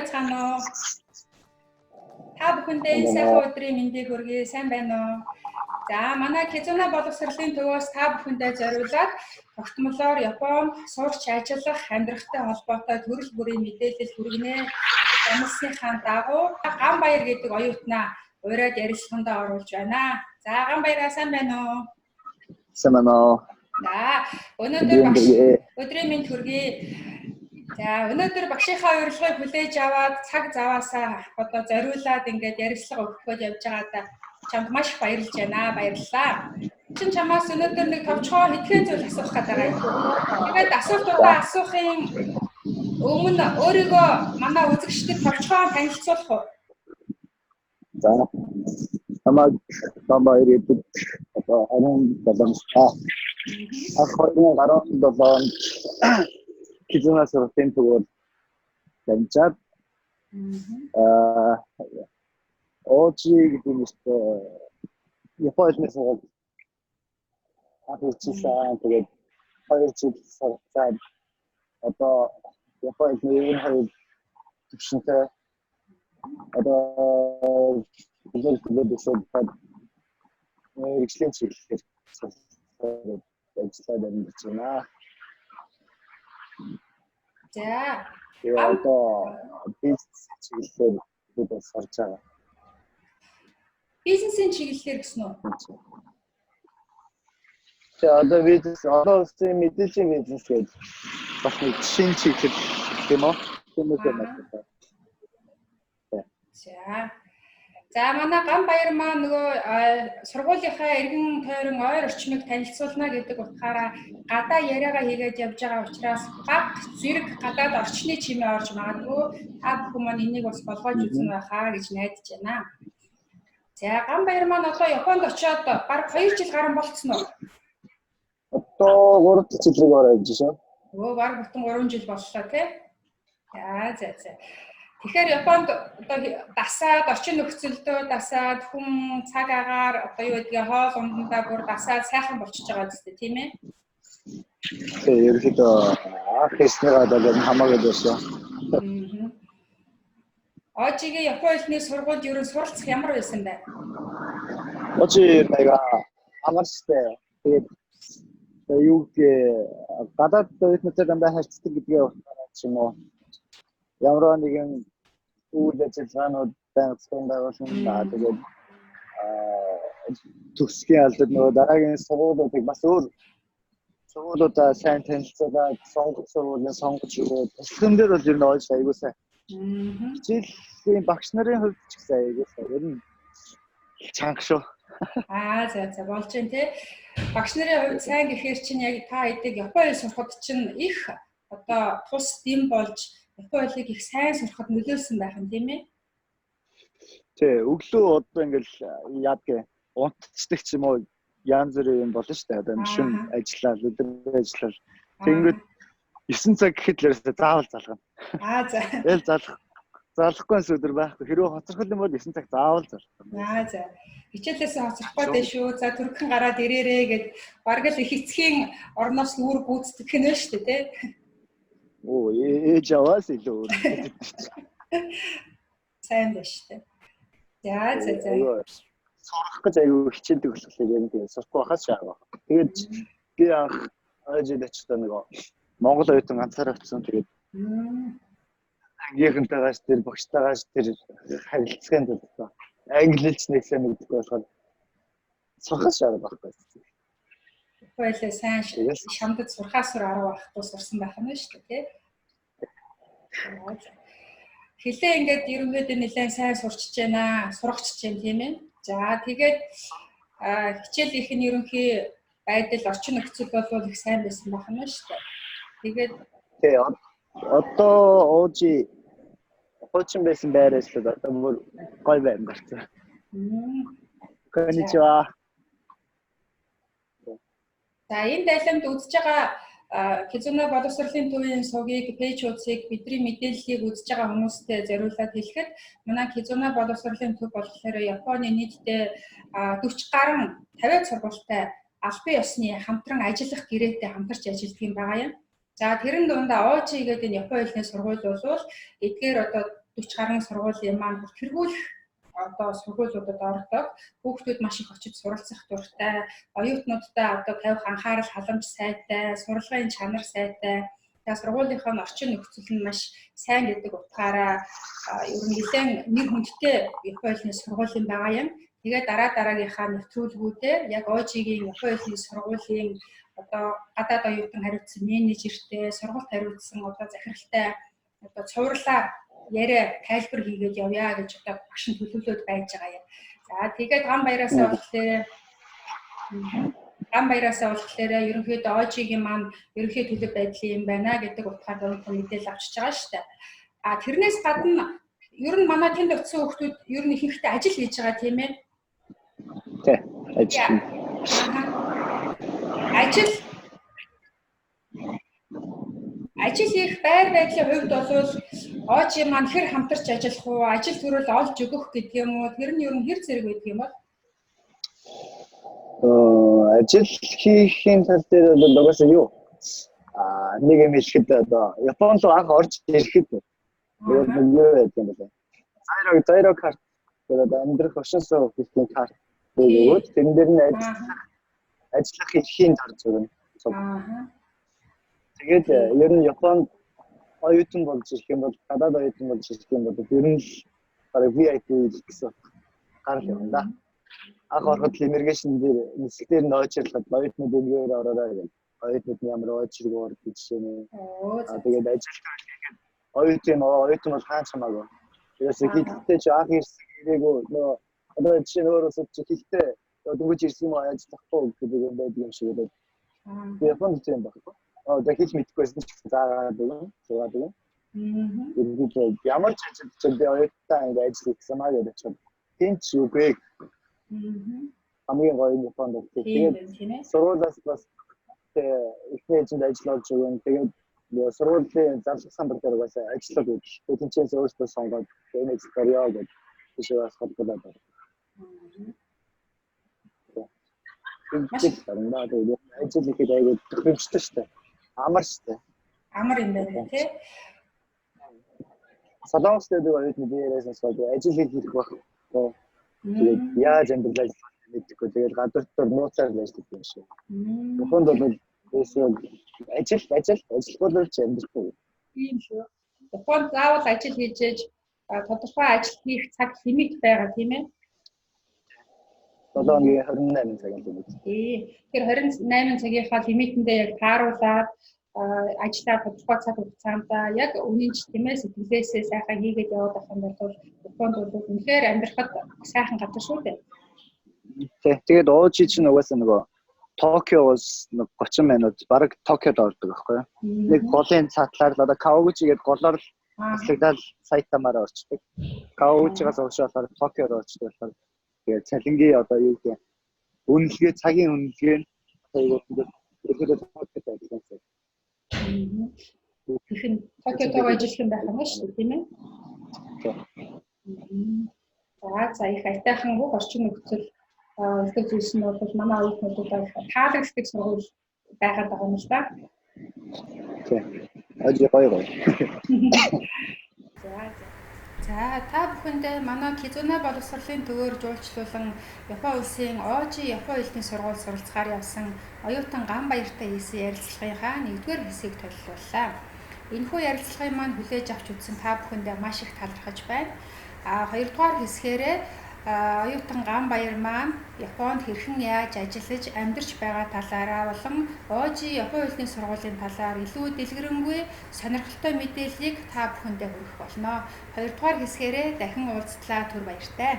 байцгаана уу? Та бүхэндээ сайхан өдрийн мэндийг хүргэе. Сайн байна уу? За, манай Кизуна боловсролын төвөөс та бүхэндээ зориулаад тогтмолоор Японд сурч ажиллах, амьдрахтай холбоотой төрөл бүрийн мэдээлэл хүргэнэ. Замсныхаа дагуу Гамбаяр гэдэг оюутнаа ураад ярилцлагандаа оруулж байна. За, Гамбаяраа сайн байна уу? Сайн байна уу? За, өнөөдөр багш өдрийн мэнд хүргэе. За, өнөөдөр багшийнхаа урилгыг хүлээж аваад цаг заваасаа одоо зориулаад ингээд ярилцлага өгөх гэж явж байгаадаа чамд маш их баярлж байна. Баярлалаа. Чин чамаас өнөөдөр нэг товчхон хэдхэн зүйл асуух гэдэг байгаа юм. Тэгээд асуултуудаа асуухын өмнө өөрийгөө манай үзэгчдэд товчхон танилцуулах уу? За. Намайг Бамбаяр гэдэг, одоо 27 настай. Анх 2017 онд Кизуна сургуулийн төвөөр дамжаад Ожи гэдэг нэртэй Японы хэлний сургууль анх үзсэн. Тэгээд 2 жил сурцаад одоо Японы хэлний ер нь хоёр төвшөнтэй одоо хэлэл төлөөд мэргэжлийн чиглэлээр ажиллаад амьдарч байна. За. Тэгээ одоо бизнес чиглэлээр бид бас сурж байгаа. Бизнесийн чиглэлээр гэсэн үү? Тэгээ одоо бизнес, одоо улсын мэдээллийн бизнес гэж бас нэг шинэ чиглэл тийм үү? Тийм үү юм байна. За. За, манай Гамбаяр маань нөгөө сургуулийнхаа эргэн тойрон ойр орчмыг танилцуулна гэдэг утгаараа гадаа яриагаа хийгээд явж байгаа учраас баг зэрэг гадаад орчны чимээ орж магадгүй. Та бүхэн маань энийг бас болгоож үзэн байхаа гэж найдаж байна. За, Гамбаяр маань одоо Японд очиод бараг 2 жил гарan болцсон уу? Одоо 3 жил рүү ороо явж шээ. Өө, бараг бүтэн 3 жил боллоо тий. За за за. Тэгэхээр Японд одоо дасаад, орчин нөхцөлдөө дасаад, хүн цаг агаар одоо юу гэдгийг хоол ундандаа бүр дасаад сайхан болчихж байгаа зү, тийм ээ? Тэгээ ерөөхдөө анх хийснээр одоо хамаагүй байсан. Ожигийн Японы хэлний сургуульд ер нь суралцах ямар байсан бэ? Ожи мега амарчтай. Тэгээд юу гэх гадаад оюутнуудтай дандаа харьцдаг гэдгээ утгаараа ч юм уу ямар нэгэн үйл ажиллагаанууд байнга зохион байгуулна. Тэгээд төгсгийн албад нөгөө дараагийн сургуулиудыг бас өөр сургуулиудаа сайн танилцуулаад сонгох сургуулийн сонгож өгөөд туслахын дээр бол ер нь ойж аягүй сайн. Хичээлийн багш нарын хувьд ч гэсэн аягүй сайн. Ер нь чанга шүү. Аа, за за, болж байна те. Багш нарын хувьд сайн гэхээр чинь яг та хэдийг Японы хэл сурахад чинь их одоо тус дэм болж Японы хэлийг их сайн сурахад нөлөөлсөн байх нь тийм ээ? Тий, өглөө одоо ингээл яадгээ унтцдаг ч юм уу янз бүрийн юм болно шүү дээ. Одоо шүн ажиллаад, өдөр ажиллаад тэгэнгүүт 9 цаг гэхэд л ерөөсөө заавал залгана. Аа за. Тэгэл залахгүй өдөр байхгүй. Хэрвээ хоцрох юм бол 9 цаг заавал залгана. Аа за. Хичээлээсээ хоцрохгүй дээ шүү. За, түргэн гараад ирээрээ гэд бараг л их эцгийн орноос нүүр гүйцэтгэх нь шүү дээ, тий? Оо, ээж аваас илүү өөр. Сайн байна шүү дээ. За за за. Сурах гэж аягүй хичээдэг болохоор яг тийм сурахгүй байхаас шаарга. Тэгээд би анх ойжид очихдоо нөгөө Монгол оюутан ганцаараа очсон. Тэгээд ангийнхантайгаас тэр багштайгаас тэр харилцахын тулд англи хэлч нэг сайн мэдгүй болохоор сурахаас шаарга байхгүй. Байлаа сайн шамдад сурахаас үр арга байхгүй сурсан байх нь шүү дээ, тий. Хэлээ ингээд ерөнхийдөө нэлээд сайн сурчиж байна, сурагчж байна, тийм ээ. За, тэгээд хичээлийнх нь ерөнхий байдал, орчин нөхцөл бол их сайн байсан байх нь шүү дээ. Тэгээд тий, одоо ууж хуучин байсан байраас л одоо бүр гоё байр гарсан. Конничива. За, энэ дайламд үзэж байгаа Кизуна боловсролын төвийн сувгийг, пэйж хуудсыг, бидний мэдээллийг үзэж байгаа хүмүүстээ зориулаад хэлэхэд манай Кизуна боловсролын төв болохоор Японы нийтдээ 40 гаруй 50 сургуультай албан ёсны хамтран ажиллах гэрээтэй хамтарч ажилладаг юм байгаа юм. За, тэрэн дундаа Ожи гэдэг энэ Японы хэлний сургууль бол эдгээр одоо 40 гаруй сургуулийн маань тэргүүлэх одоо сургуулиудад ордог. Хүүхдүүд маш их очиж суралцах дуртай, оюутнуудтай одоо тавих анхаарал халамж сайтай, сурлагын чанар сайтай. Тэгээ сургуулийнхаа орчин нөхцөл нь маш сайн гэдэг утгаараа ер нь нэлээд нэр хүндтэй Японы хэлний сургуулийн байгаа юм. Тэгээ дараа дараагийнхаа нэвтрүүлгүүдээр яг ОЖ-гийн Японы хэлний сургуулийн одоо гадаад оюутан хариуцсан менежертэй, сургалт хариуцсан одоо захиралтай одоо цувралаар яриа тайлбар хийгээд явъя гэж одоо багш нь төлөвлөд байж байгаа юм. За тэгээд гам баяраасаа болохоор ерөнхийдөө ОЖ-гийн маань ерөнхий төлөв байдлын юм байна гэдэг утгаар дөрвөн мэдээлэл авчиж байгаа шүү дээ. А тэрнээс гадна ер нь манай тэнд очисон хүмүүс ер нь ихэнхдээ ажил хийж байгаа тийм ээ? Тий, ажил. Ажил хийх байр байдлын хувьд бол ОЖ маань хэр хамтарч ажиллах уу, ажил төрөл олж өгөх гэдэг юм уу, тэр нь ер нь хэр зэрэг байдаг юм бол? Ажил хийхийн тал дээр бол угаасаа юу? Нэг юм хэлэхэд одоо Японд руу анх орж ирэхэд юу байдаг юм бэ? Зайро карт гэдэг амьдрах оршин суух хийхин карт өгөөд тэрэн дээр нь ажиллах эрхийн зарж өгнө. Тэгээд ер нь Японд оюутан болж ирэх юм бол гадаад оюутан болж ирэх юм бол ер нь л бараг VIP гэсэн гарал явна да. Анх ороход иммиграшн дээр нисэх дээр нь ойчирлоход оюутнууд энэгээр ороорой гэх. Оюутнууд нь ямар ойчиргүй ордог жишээ нэ. Тэгээд ажил хийгээд оюутан бол хаач хамаагүй. Ерөөсөө хэлтэй чи анх ирсэн ирээгүй нөө одоо жишээ нь өөр улсад чи хэлтэй дөнгөж ирсэн юм ажиллахгүй гэдэг юм байдаг юм шиг байдаг. Японд тийм байхгүй. Одоо хэл мэдэхгүйсэн ч гэсэн заагаад өгнө, суугаад өгнө. Ерөнхийдөө ямар ч ажил чи би оюутан ингэ ажил хийх маа гэдэг чинь тийм ч үгүй. Хамгийн гоё нь Японд бол тэгээд сургуулиас бас эхний ээжинд ажил олж өгнө. Тэгээд сургуулийн зарлах самбар дээр угаасаа ажиллаад өгч. Тэгээд тэнцээс өөрсдөө сонгоод энэ ажил орё гэж тийшээ бас холбоотой байна. Тэгээд ажил хийхэд айгүй тохиромжтой шүү дээ. Амар шүү дээ. Амар юм байна тий. Солонгос дэдэг оюутны биеэрээс сонсоод ажил хийх байх. Тэгээд яаж амьдралаа мэдэхгүй. Тэгээд гадар дотор нууцаар л ажилладаг юм шиг. Японд бол ажил ажиллахгүй ч амьдрахгүй. Тийм шүү. Японд заавал ажил хийж тодорхой ажил хийх цаг лимит байгаа тийм ээ? 7 хоногийн 28 цагийн лимит. Тий. Тэгэхээр 28 цагийнхаа лимитэндээ яг тааруулаад ажиллаа тодорхой цаг хугацаанд яг үнэн ч тийм ээ сэтгэлээсээ сайхан хийгээд яваад байх юм бол Японд бол үнэхээр амьдрахад сайхан газар шүү дээ. Тий. Тэгээд ОЖ чинь угаасаа нөгөө Токиоос 30 минут бараг Токиод ордог байхгүй юу? Нэг голын цаатлаар л одоо Кавагучи гээд голоор л туслагдаад Сайтамаар орчдөг. Кавагучигаас урагш болохоор Токиод орчдөг болохоор тэгээд цалингийн одоо юу гэх үнэлгээ цагийн үнэлгээ нь одоо ерөнхийдөө Токиод ажилласан. Тэгэхээр Токиотойгоо ажиллах юм байх юм шүү дээ, тийм ээ? За их айтайхангүй орчин нөхцөл элдв зүйлс нь бол манай оюутнуудад таалагддаг сургууль байгаад байгаа юм л да. Тийм. Ажи гоё гоё. За за. За та бүхэндээ манай Кизуна боловсролын төвөөр жуулчлуулан Япон улсын ОЖ Япон хэлний сургууль суралцахаар явсан оюутан Гам Баяртай хийсэн ярилцлагынхаа нэгдүгээр хэсгийг төлөвлөлээ. Энэхүү ярилцлагын маань хүлээж авч үзсэн та бүхэндээ маш их талархаж байна. А хоёрдугаар хэсгээрээ оюутан Гам Баяр маань Японд хэрхэн яаж ажиллаж амьдарч байгаа талаараа болон ОЖ Япон хэлний сургуулийн талаар илүү дэлгэрэнгүй сонирхолтой мэдээллийг та бүхэндээ хүргэх болно. Хоёрдугаар хэсгээрээ дахин уулзтлаа, түр баяртай.